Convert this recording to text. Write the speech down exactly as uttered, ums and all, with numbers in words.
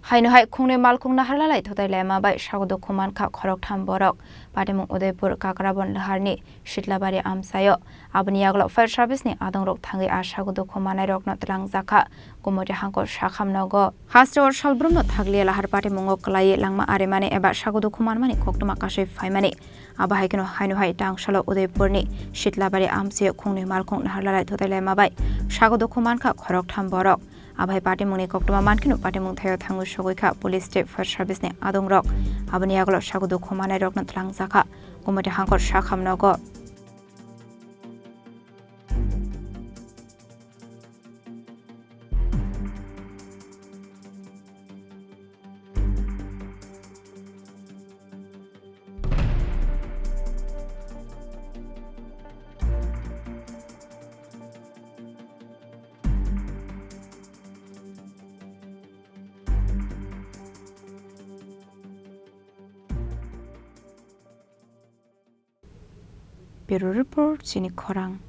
Haino hai khungnwi malkhung naharlalai thutai laima bai sago dukhu mankha khoroktham borok. Patimung Udaipur Kakrabon Laharni Shitlabari amchaio. Aboni yagulo fire service ni adongrok thangwi a sago dukhu manairokno twlangjakha. Gumoti hangkor sakham nogo. Hasteo salbrumno thakliya lahar patimungo kwlaiwi langma arimani eba sago dukhu manmani koktwma kasui phaimani. Abo hai kheno haino hai tangsalo Udaipurni Shitlabari amchaio khungnwi malkhung naharlalai thutai laima bai sago dukhu mankha khoroktham borok. Abo hai patimungni koktwma mankheno patimung thaio thangwi sogwi kha police tei fire service ni adongrok. Aboni yagulo sago dukhu manairokno twlangjakha. Gumoti hangkor sakham nogo. Bureau Report, chini khorang.